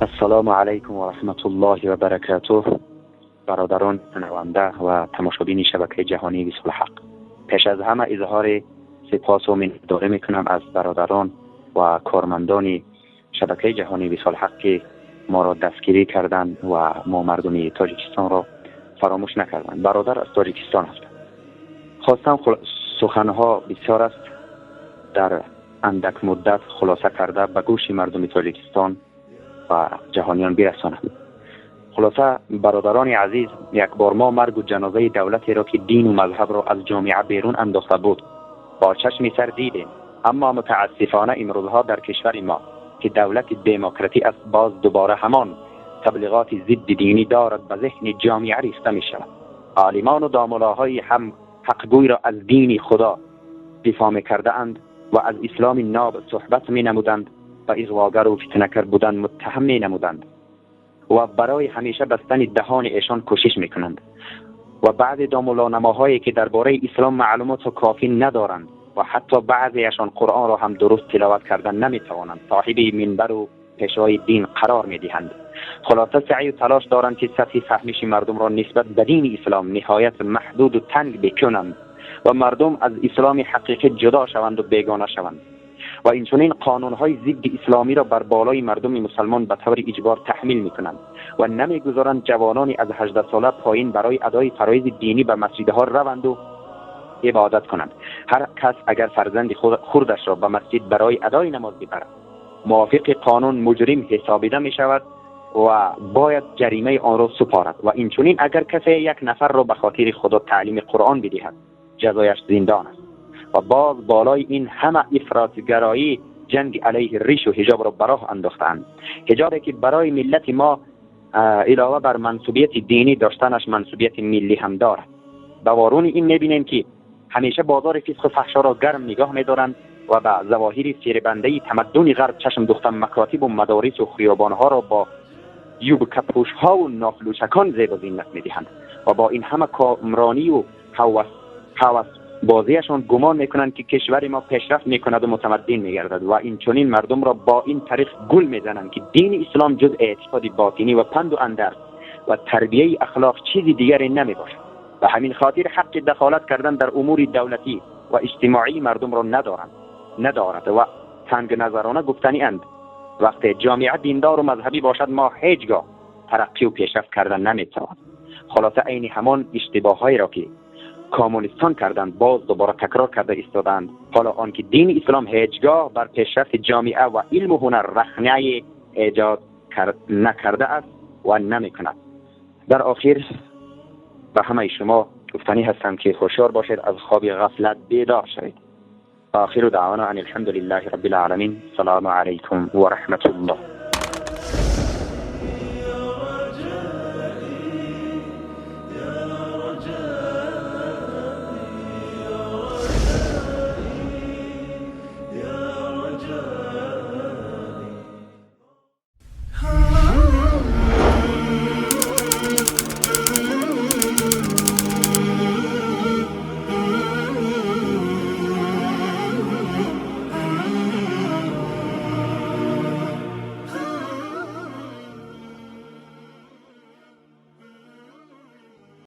Ассалому алайкум ва раҳматуллоҳи ва баракатуҳ. Бародарон, шунаванда ва тамошобини шабакаи ҷаҳонии Висоли Ҳақ, пеш аз ҳама изҳори сипос ва миннатдорӣ мекунам аз бародарон ва кормандони шабакаи ҷаҳонии Висоли Ҳақ, ки моро дастгирӣ карданд ва мо мардуми Тоҷикистонро фаромӯш накарданд. Бародар аз Тоҷикистон ҳастам. Хостам суханҳо бисёр аст, дар андак муддат хулоса карда ба гӯши мардуми Тоҷикистон ва ҷаҳониён бирасонам. Хулоса, бародарони азиз, як бор мо маргу ҷанозаи давлатеро, ки дину мазҳабро аз ҷомеа берун андохта буд, бо чашми сар дидем. Аммо мутаассифона имрӯзҳо дар кишвари мо, ки давлати демократӣ аст, боз дубора ҳамон таблиғоти зидди динӣ дорад ба зеҳни ҷомеа рехта мешавад. Олимону домулоҳои ҳам ҳақгӯйро аз дини Худо дифоъ мекардаанд ва аз исломи ноб суҳбат менамуданд ва иғвогару фитнакар будан муттаҳам менамуданд ва барои ҳамеша бастани даҳони эшон кӯшиш мекунанд. Ва баъзе домуллонамоҳое, ки дар бораи ислом маълумоту кофӣ надоранд ва ҳатто баъзеашон Қуръонро ҳам дуруст тиловат кардан наметавонанд, соҳиби минбару пешвои дин қарор медиҳанд. Хулоса, саъю талош доранд, ки сатҳи фаҳмиши мардумро нисбат ба дини ислом ниҳоят маҳдуду танг бикунанд ва мардум аз исломи ҳақиқӣ ҷудо шаванду бегона шаванд. Ва инчунин қонунҳои зидди исломиро бар болои мардуми мусалмон ба таври иҷбор таҳмил мекунанд ва намегузоранд ҷавонони аз 18 сола поин барои адои фароизи динӣ ба масҷидҳо раванду ибодат кунанд. Ҳар кас агар фарзанди хурдашро ба масҷид барои адои намоз бибарад, мувофиқи қонун муҷрим ҳисобида мешавад ва бояд ҷаримаи онро супорад. Ва инчунин агар касе як нафарро ба хотири Худо таълими Қуръон бидиҳад, ҷазояш зиндон аст. Ва боз болои ин ҳама ифротгароӣ ҷанги алайҳи ришу ҳиҷобро ба роҳ андохтаанд. Ҳиҷобе, ки барои миллати мо илова бар мансубияти динӣ доштанаш, мансубияти миллӣ ҳам дорад. Ба ворони ин мебинем, ки ҳамеша бозори фисқу фаҳшоро гарм нигоҳ медоранд ва ба завоҳири фиребандаи тамаддуни ғарб чашм духта, макотибу мадорису хиёбонҳоро бо юбкапӯшҳову нофлӯчакон зебу зинат медиҳанд. Ва бо ин ҳама комронию ҳавас бозиашон гумон мекунанд, ки кишвари мо пешрафт мекунаду мутамаддин мегардад. Ва инчунин мардумро бо ин тариқ гул мезананд, ки дини ислом ҷуз эътиқоди ботинӣ ва панду андарз ва тарбияи ахлоқ чизи дигаре намебошад. Ба ҳамин хотир ҳаққи дахолат кардан дар умури давлатӣ ва иҷтимоии мардумро надоранд, надорад. Ва тангназарона гуфтанианд: вақте ҷомеа диндору мазҳабӣ бошад, мо ҳеҷ гоҳ тараққию пешрафт карда наметавонем. Хулоса, айни ҳамон иштибоҳҳоеро, ки коммунистон карданд, боз дубора такрор карда истодаанд. Ҳоло он ки дини ислом ҳеҷгоҳ бар пешрафти ҷомеа ва илму ҳунар рахнае эҷод накарда аст ва намекунад. Дар охир ба ҳамаи шумо гуфтанӣ ҳастам, ки ҳушёр бошед, аз хоби ғафлат бедор шавед. آخر دعوانا أن الحمد لله رب العالمين. السلام عليكم ورحمة الله.